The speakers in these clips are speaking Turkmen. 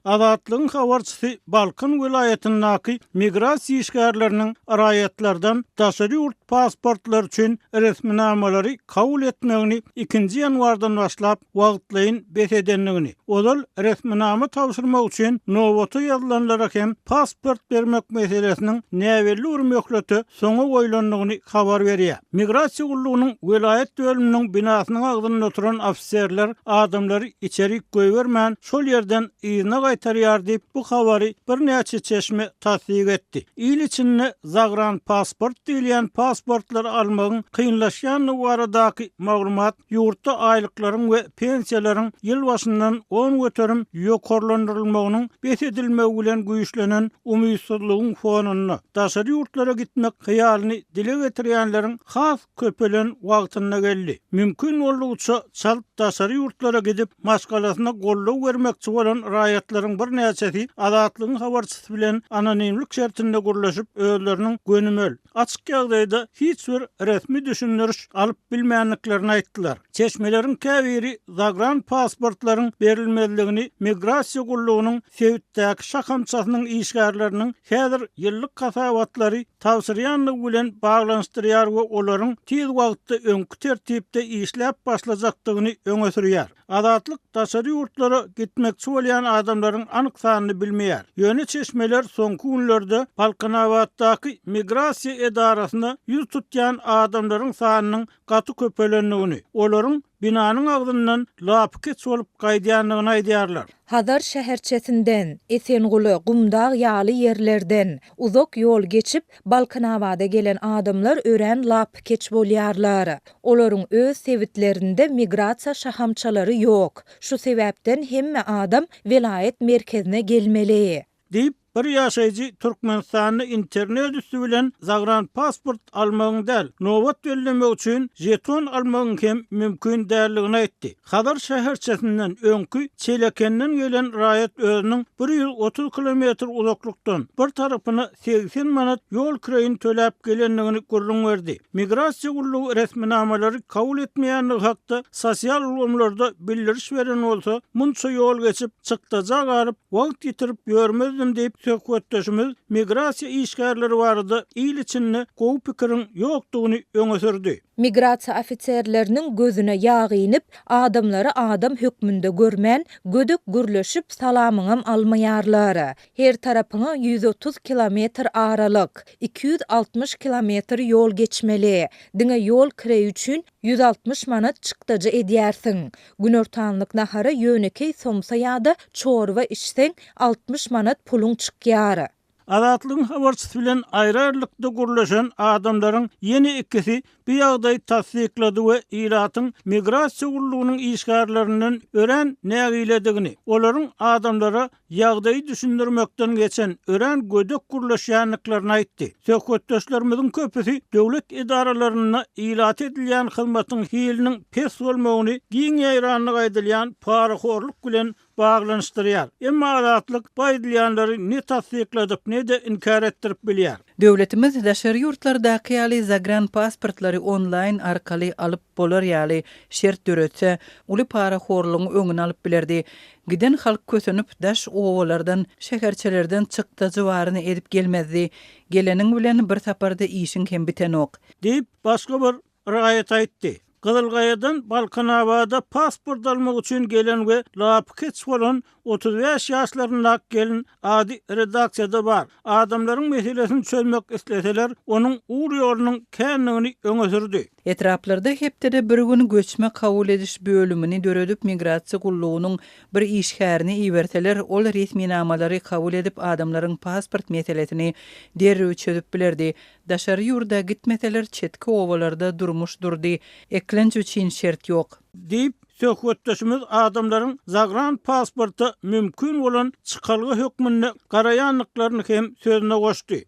Azatlygyň habarçysy Balkan welaýatyndaky migrasiýa işgärleriniň raýatlardan daşary ýurt pasportlary üçin resminamalary kabul etmegini ikinji ýanwardan başlap wagtlaýyn bes edendigini, ozal resminama tabşyrmak üçin nobata ýazylanlara hem pasport bermek meselesiniň näbelli bir möhlete soňa goýlandygyny habar berýär. Migrasiýa gullugynyň welaýat bölüminiň binasynyň agzynda oturan ofiserler adamlary içerik goýbermän, şol ýerden yzyna gaýtarýar diýip, bu habary birnäçe çeşme tassyk etdi. Il içinde zagranpasport diýilýän pasportlary almagyň kynlaşýandygy baradaky maglumat ýurtda aýlyklaryň we pensiýalaryň ýyl başyndan 10% ýokarlandyrylmagynyň bes edilmegi bilen güýçlenen umytsyzlygyň fonunda, daşary ýurtlara gitmek hyýalyny dile getirýänleriň has köpelen wagtynda geldi. Mümkin boldugyça çalt daşary ýurtlara gidip, maşgalasyna goldaw bermekçi bolan raýatlaryň birnäçesi Azatlygyň habarçysy bilen anonimlik şertinde gürleşip, özleriniň gönümel, açyk ýagdaýda hiç bir resmi düşündiriş alyp bilmändiklerini aýtdylar. Çeşmeleriň käbiri zagran pasportlaryň berilmezligini migrasiýa gullugynyň sebitdäki şahamçasynyň işgärleriniň häzir ýyllyk hasabatlary tabşyrýandygy bilen baglanyşdyrýar we olaryň tiz wagtda öňki tertipde işläp başlajakdygyny öňe sürýär. Azatlyk daşary ýurtlara gitmekçi bolýan adamlaryň anyk sanyny bilmeýär. Ýöne çeşmeler soňky günlerde Balkanabatdaky migrasiýa edarasyna ýüz tutýan adamlaryň sanynyň gaty köpelendigini, olaryň binanyň agzyndan lapykeç bolup gaýdýandygyny aýdýarlar. Hazar şäherçesinden, Esenguly, Gumdag ýaly ýerlerden, uzak ýol geçip, Balkanabada gelen adamlar örän lapykeç bolýarlar. Olaryň öz sebitlerinde migrasiýa şahamçalary ýok. Şu sebäpden hemme adam welaýat merkezine gelmeli. Diýip, bir ýaşaýjy Türkmenistanda internet üsti bilen zagranpasport almagyň däl, nobat bellemek üçin žeton almagyň hem mümkin däldigini aýtdy. Hazar şäherçesinden öňki Çelekenden gelen raýat özüniň 130 kilometr uzaklykdan, bir tarapyna 80 manat ýol kireýini töläp gelendigini gürrüň berdi. Migrasiýa gullugy resminamalary kabul etmeýändigi hakda sosial ulgamlarda bildiriş beren bolsa, munça ýol geçip, çykdaja galyp, wagt ýitirip ýörmezdim diýip, söhbetdeşimiz migrasiýa işgärleri barada il içinde gowy pikiriň ýokdugyny öňe sürdi. Migrasiýa ofiserleriniň gözüne ýag inip, adamlary adam hökmünde görmän, gödek gürleşip, salamyňam almaýarlar. Her tarapyňa 130 kilometr aralyk, 260 kilometr ýol geçmeli. Diňe ýol kireý üçin 160 manat çykdajy edýärsiň. Günortanlyk nahara ýönekeý somsa ýa-da çorba içseň, 60 manat puluň çykýar. Azatlygyň habarçysy bilen aýry-aýrylykda gürleşen adamlaryň ýene ikisi bu ýagdaýy tassyklady we ilatyň migrasiýa gullugynyň işgärlerinden örän nägiledigini, olaryň adamlara ýagdaýy düşündirmekden geçen örän gödek gürleşýändiklerini aýtdy. Söhbetdeşlerimiziň köpüsi döwlet edaralarynda ilata edilýän hyzmatyň hiliniň pes bolmagyny giň ýaýrandygy aýdylýan parahorluk bilen baglanyşdyrýar. Emma Azatlyk bu aýdylýanlary ne tassykladyp, ne-de inkär etdirip bilýär. Döwletimiz daşary ýurtlardaky ýaly zagranpasportlary onlaýn arkaly alyp bolar ýaly şert döretse, uly parahorlugyň öňüni alyp bilerdi. Giden halk kösenip, daş obalardan, şäherçelerden çykdajy baryny edip gelmezdi. Geleniň bilen bir saparda işiň hem bitenok. Diýip, başga bir raýat aýtdy. Gyzylgaýadan Balkanabada pasport almak üçin gelen we lapykeç bolan 35 ýaşlaryndaky gelin ady redaksiýada bar. Adamlaryň meselesini çözmek isleseler, onuň ugur-ýolunyň kändigini öňe sürdi. Etraplarda hepdede bir gün göçme kabul ediş bölümini döredip migrasiýa gullugynyň bir işgärini iberseler, ol resminamalary kabul edip adamlaryň pasport meselesini derrew çözüp bilerdi. Daşary ýurda gitmeseler çetki obalarda durmuş durdy. Eklenç üçin şert ýok. Diýip, söhbetdeşimiz adamlaryň zagran pasporta mümkin bolan çykalga hökmünde garaýandyklaryny hem sözüne goşdy.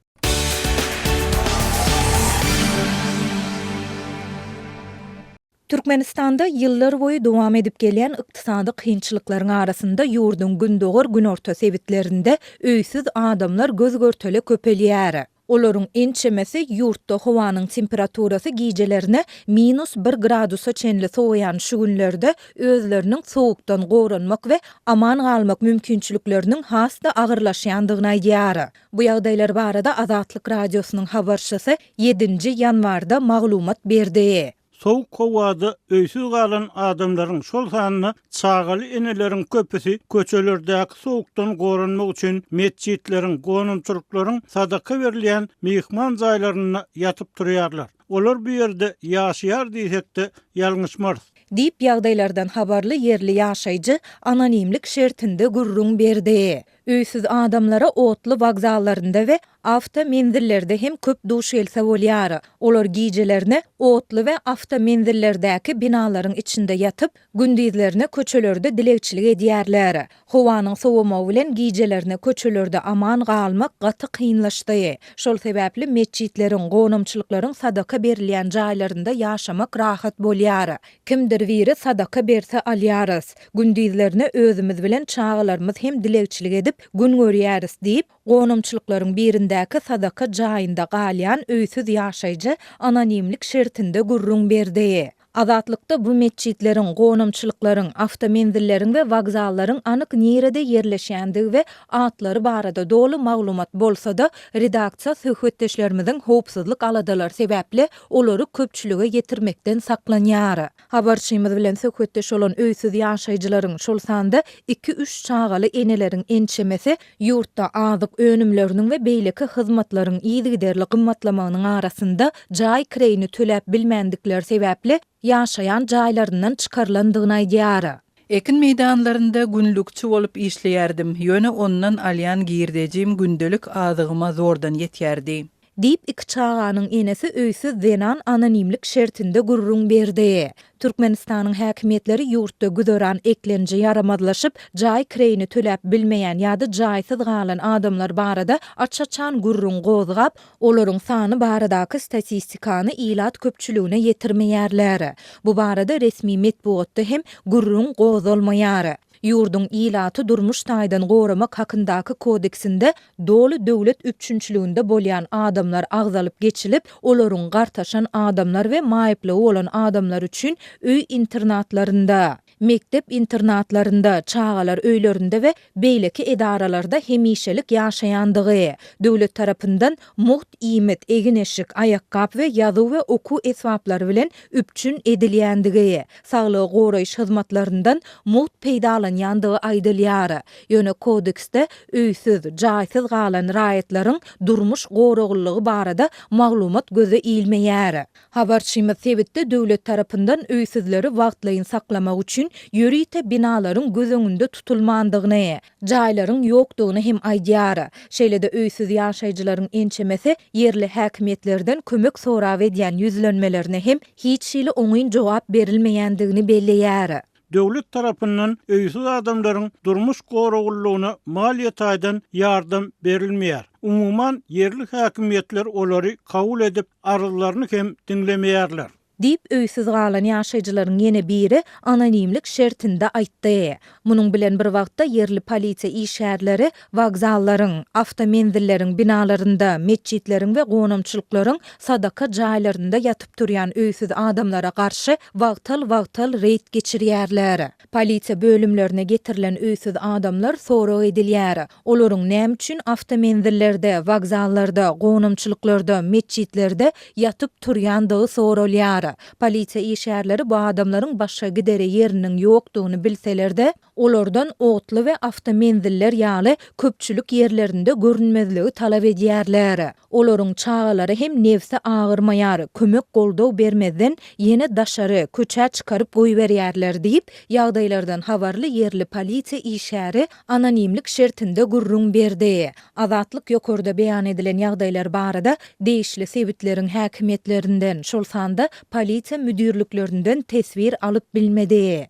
Türkmenistanda ýyllarboýy dowam edip gelýän ykdysady kynçylyklaryň arasynda ýurduň gündogar-günorta sebitlerinde öýsüz adamlar göz-görtele köpelýär. Olaryň ençemesi ýurtda howanyň temperaturasy gijelerine minus bir gradusa çenli sowaýan şu günlerde özleriniň sowukdan goranmak we aman galmak mümkinçilikleriniň has-da agyrlaşýandygyny aýdýar. Bu ýagdaýlar barada Azatlyk Radiosynyň habarçysy ýedinji ýanwarda maglumat berdi. Sowuk howada öýsüz galan adamlaryň, şol sanda çagaly eneleriň köpüsi köçelerdäki sowukdan goranmak üçin metjitleriň, gonamçylyklaryň sadaka berilýän myhman jaýlarynda ýatyp turýarlar. Olar bu ýerde ýaşaýar diýsek-de ýalňyşmarys. Diýip, ýagdaýlardan habarly ýerli ýaşaýjy anonimlik şertinde gürrüň berdi. Öýsüz adamlara otly wokzallarynda we awtomenzillerde hem köp duş gelse bolýar. Olar gijelerine otly we awtomenzillerdäki binalaryň içinde ýatyp, gündizlerine köçelerde dilegçilik edýärler. Howanyň sowamagy bilen gijelerine köçelerde aman galmak gaty kynlaşdy. Şol sebäpli metjitleriň, gonamçylyklaryň sadaka berilýän jaýlarynda ýaşamak rahat bolýar. Kimdir biri sadaka berse alýarys. Gündizlerine özümiz bilen çagalarymyz hem dilegçilik edip gün görýäris diýip, gonamçylyklaryň birindäki sadaka jaýynda galýan öýsüz ýaşaýjy anonimlik şertinde gürrüň berdi. Azatlykda bu metjitleriň, gonamçylyklaryň, awtomenzilleriň we wokzallaryň anyk nirede ýerleşýändigi we atlary barada doly maglumat bolsa-da, redaksiýa söhbetdeşlerimiziň howpsuzlyk aladalary sebäpli olary köpçülige ýetirmekden saklanýar. Habarçymyz bilen söhbetdeş bolan öýsüz ýaşaýjylaryň, şol sanda iki-üç çagaly eneleriň ençemesi ýurtda azyk önümleriniň we beýleki hyzmatlaryň yzygiderli gymmatlamagynyň arasynda jaý kireýini töläp bilmändikleri sebäpli ýaşaýan jaýlaryndan çykarylandygyny aýdýar. Ekin meýdanlarynda günlükçi bolup işleýärdim, ýöne ondan alýan girdejim gündelik azygyma zordan ýetýärdi. Diýip, iki çaganyň enesi öýsüz zenan anonimlik şertinde gürrüň berdi. Türkmenistanyň häkimiýetleri ýurtda güzeran eklenji ýaramazlaşyp, jaý kireýini töläp bilmeýän ýa-da jaýsyz galan adamlar barada aç-açan gürrüň gozgap, olaryň sany baradaky statistikany ilat köpçüligine ýetirmeýärler. Bu barada resmi metbugatda hem gürrüň gozalmaýar. Ýurduň Ilaty durmuş taýdan goramak hakyndaky kodeksinde doly döwlet üpjünçiliginde bolýan adamlar agzalyp geçilip, olaryň gartaşan adamlar we maýyplygy bolan adamlar üçin öý-internatlarynda, mekdep-internatlarynda, çagalar öýlerinde we beýleki edaralarda hemişelik ýaşaýandygy, döwlet tarapyndan mugt iýmit, egin-eşik, aýakgap we ýazuw we okuw esbaplary bilen üpjün edilýändigi, saglygy goraýyş hyzmatlaryndan mugt peýdalanýandygy aýdylýar. Ýöne kodeksde öýsüz, jaýsyz galan raýatlaryň durmuş goraglylygy barada maglumat göze ilmeýär. Habarçymyz sebitde döwlet tarapyndan öýsüzleri wagtlaýyn saklamak üçin ýörite binalaryň göz öňünde tutulmandygyny, jaýlaryň ýokdugyny hem aýdýar. Şeýle-de öýsüz ýaşaýjylaryň ençemesi ýerli häkimiýetlerden kömek sorap edýän ýüzlenmelerine hem hiç hili oňyn jogap berilmeýändigini belleýär. Döwlet tarapyndan öýsüz adamlaryň durmuş goraglylygyna maliýe taýdan ýardam berilmeýär. Umuman, ýerli häkimiýetler olary kabul edip, arzlaryny hem diňlemeýärler. Diýip, öýsüz galan ýaşaýjylaryň ýene biri anonimlik şertinde aýtdy. Munuň bilen bir wagtda, ýerli polisiýa işgärleri wokzallaryň, awtomenzilleriň binalarynda, metjitleriň we gonamçylyklaryň sadaka jaýlarynda ýatyp-turýan öýsüz adamlara garşy wagtal-wagtal reýd geçirýärler. Polisiýa bölümlerine getirilen öýsüz adamlar sorag edilýär. Olaryň näme üçin awtomenzillerde, wokzallarda, gonamçylyklarda, metjitlerde ýatyp-turýandygy soralýar. Polisiýa işgärleri bu adamlaryň başga gidere ýeriniň ýokdugyny bilseler-de, olardan otly we awtomenziller ýaly köpçülik ýerlerinde görünmezligi talap edýärler. Olaryň çagalary hem nebsi agyrmaýar, kömek-goldaw bermezden ýene daşary, köçä çykaryp goýberýärler diýip, ýagdaýlardan habarly ýerli polisiýa işgäri anonimlik şertinde gürrüň berdi. Azatlyk ýokarda beýan edilen ýagdaýlar barada degişli sebitleriň häkimiýetlerinden, şol sanda polisiýa müdirliklerinden teswir alyp bilmedi.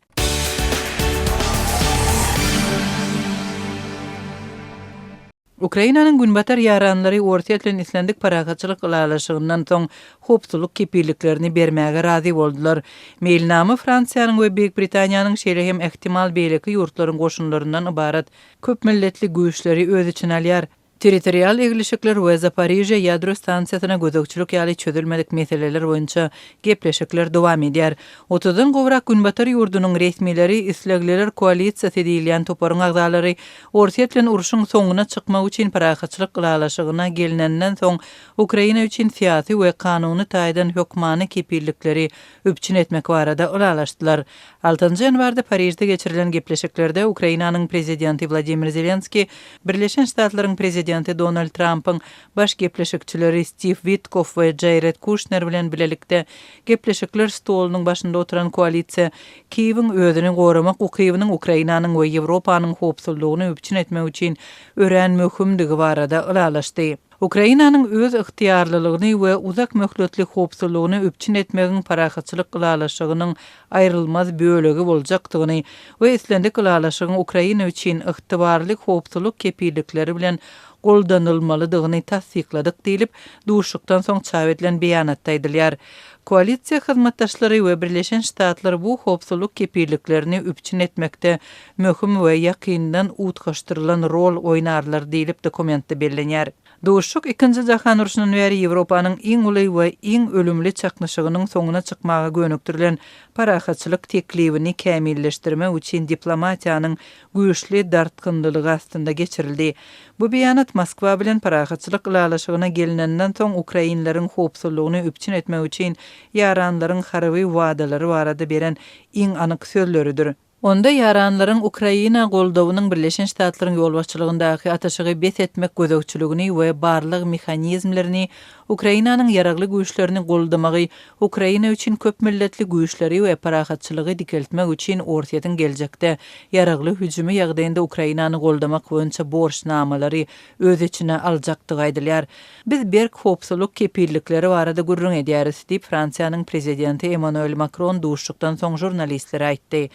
Ukrainanyň günbatar ýaranlary Orsýet bilen islendik parahatçylyk ylalaşygyndan soň howpsuzlyk kepilliklerini bermäge razy boldular. Meýilnama Fransiýanyň we Beýik Britaniýanyň, şeýle hem ähtimal beýleki ýurtlaryň goşunlaryndan ybarat köp milletli güýçleri öz içine alýar. Territorial eglişikler we Zaporižýa ýadro stansiýasyna gözegçilik ýaly çözülmedik meseleler boýunça gepleşikler dowam edýär. Otuzdan gowrak günbatar ýurdunyň resmileri Islegliler koalisiýasy diýilýän toparyň agzalary Orsýet bilen urşuň soňuna çykmak üçin parahatçylyk ylalaşygyna gelnenden soň Ukraina üçin syýasy we kanuny taýdan hökmany kepillikleri üpjün etmek barada ylalaşdylar. Altynjy ýanwarda Parižde geçirilen gepleşiklerde Ukrainanyň Prezidenti Wladimir Zelenskiý Birleşen Ştatlaryň Prezidenti Donald Trampyň baş gepleşikçileri Stiw Witkoff we Jared Kuşner bilen bilelikde gepleşikler stolunyň başynda oturan koalisiýa Kiýewiň özüni goramak ukybynyň Ukrainanyň we Ýewropanyň howpsuzlygyny üpjün etmek üçin örän möhümdigi barada ylalaşdy. Ukrainanyň öz ygtyýarlylygyny we uzak möhletli howpsuzlygyny üpjün etmegiň parahatçylyk ylalaşygynyň aýrylmaz bölegi boljakdygyny we islendik ylalaşygyň Ukraina üçin ygtybarly howpsuzlyk kepillikleri bilen goldanylmalydygyny tassykladyk diýlip, duşuşykdan soň çap edilen beýanatda aýdylýar. Koalisiýa hyzmatdaşlary we Birleşen Ştatlar bu howpsuzlyk kepilliklerini üpjün etmekde möhüm we ýakyndan utgaşdyrylan rol oýnarlar diýlip dokumentde bellenýär. Duşuşyk Ikinji jahan urşundan bäri Ýewropanyň iň uly we iň ölümli çaknyşygynyň soňuna çykmaga gönükdirilen parahatçylyk teklibini kämilleşdirmek üçin diplomatiýanyň güýçli dartgynlylygy astynda geçirildi. Bu beýanat Moskwa bilen parahatçylyk ylalaşygyna gelnenden soň ukrainleriň howpsuzlygyny üpjün etmek üçin ýaranlaryň harby wadalary barada beren iň anyk sözleridir. Onda ýaranlaryň Ukraina goldawynyň Birleşen Ştatlaryň ýolbaşçylygyndaky atyşygy bes etmek gözegçiligini we barlag mehanizmlerini, Ukrainanyň ýaragly güýçlerini goldamagy, Ukraina üçin köp milletli güýçleri we parahatçylygy dikeltmek üçin Orsýetiň geljekde ýaragly hüjümi ýagdaýynda Ukrainany goldamak boýunça borçnamalary öz içine aljakdygy aýdylýar. Biz berk howpsuzlyk kepillikleri barada gürrüň edýäris, diýip, Fransiýanyň prezidenti Emmanuel Makron duşuşykdan soň žurnalistlere aýtdy.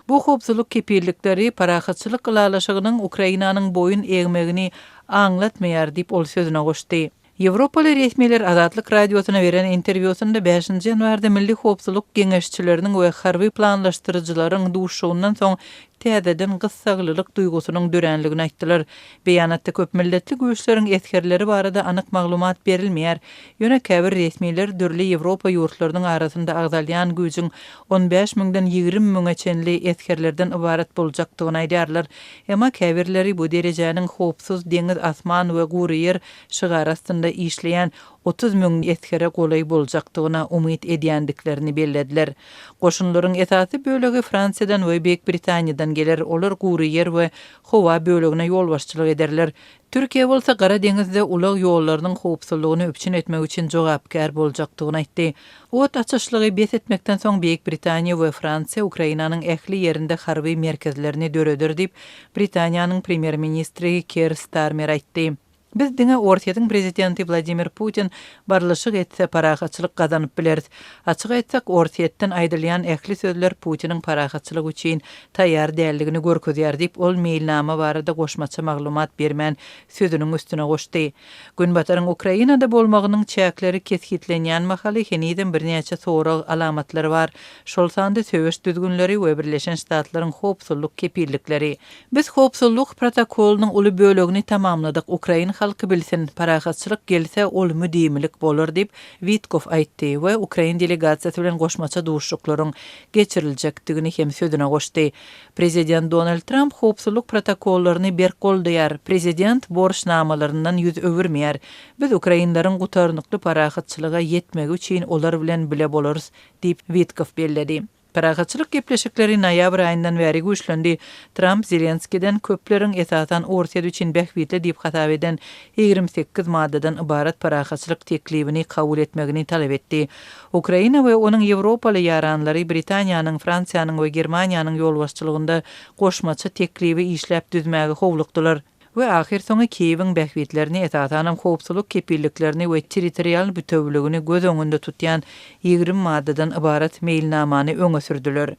Bu howpsuzlyk kepillikleri parahatçylyk ylalaşygynyň Ukrainanyň boýun egmegini aňlatmaýar, diýip, ol sözüne goşdy. Ýewropaly resmiler Azatlyk Radiosyna beren interwýusynda bäşinji ýanwarda milli howpsuzlyk geňeşçileriniň we harby planlaşdyryjylaryň duşuşygyndan soň täzeden gyssaglylyk duýgusynyň döränligini aýtdylar. Beýanatda köpmilletli güýçleriň esgerleri barada anyk maglumat berilmeýär. Ýöne käbir resmiler dürli Ýewropa ýurtlarynyň arasynda agzalýan güýjüň 15 müňden 20 müňe çenli esgerlerden ybarat boljakdygyny aýdýarlar. Emma käbirleri bu derejäniň howpsuz deňiz, asman we gury ýer şygary astynda işleýän 30 müň esgere golaý boljakdygyna umyt edýändiklerini bellediler. Goşunlaryň esasy bölegi Fransiýadan we Beýik Britaniýadan geler, olar gury ýer we howa bölegine ýolbaşçylyk ederler. Türkiýe bolsa Gara deňizde ulag ýollarynyň howpsuzlygyny üpjün etmek üçin jogapkär boljakdygyny aýtdy. Ot açyşlygy bes etmekden soň Beýik Britaniýa we Fransiýa Ukrainanyň ähli ýerinde harby merkezlerini döreder diýip, Britaniýanyň premýer-ministri Keir Starmer aýtdy. Biz diňe Orsýetiň prezidenti Wladimir Putin barlyşyk etse parahatçylyk gazanyp bileris. Açyk aýtsak, Orsýetden aýdylýan ähli sözler Putiniň parahatçylyk üçin taýýar däldigini görkezýär diýip, ol meýilnama barada goşmaça maglumat bermän sözüniň üstüne goşdy. Günbataryň Ukrainada bolmagynyň çäkleri kesgitlenýän mahaly henizem birnäçe sorag alamatlary bar, şol sanda söweş düzgünleri we Birleşen Ştatlaryň howpsuzlyk kepillikleri. Biz howpsuzlyk protokolynyň uly bölegini tamamladyk, ukrain halky bilsin, parahatçylyk gelse, ol müdimilik bolar diýip, Witkow aýtdy we ukrain delegasiýasy bilen goşmaça duşuşyklaryň geçiriljekdigini hem sözüne goşdy. Prezident Donald Tramp howpsuzlyk protokollaryny berk goldaýar. Prezident borçnamalaryndan ýüz öwürmeýär. Biz ukrainleriň gutarnykly parahatçylyga ýetmegi üçin olar bilen bile bolarys diýip, Witkow belledi. Parahatçylyk gepleşikleri noýabr aýyndan bäri güýçlendi. Tramp Zelenskiden köpleriň, esasan, Orsýet üçin bähbitli diýip hasap eden 28 maddadan ybarat parahatçylyk teklibini kabul etmegini talap etdi. Ukraina we onuň ýewropaly ýaranlary Britaniýanyň, Fransiýanyň we Germaniýanyň ýolbaşçylygynda goşmaça teklibi işläp düzmäge howlukdylar we ahyrsoňy Kiýewiň bähbitlerini, esasanam howpsuzlyk kepilliklerini we territorial bütewüligini göz öňünde tutýan 20 maddadan ybarat meýilnamany öňe sürdüler.